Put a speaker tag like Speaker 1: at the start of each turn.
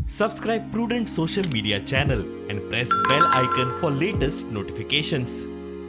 Speaker 1: Subscribe Prudent Social Media channel and press bell icon for latest notifications.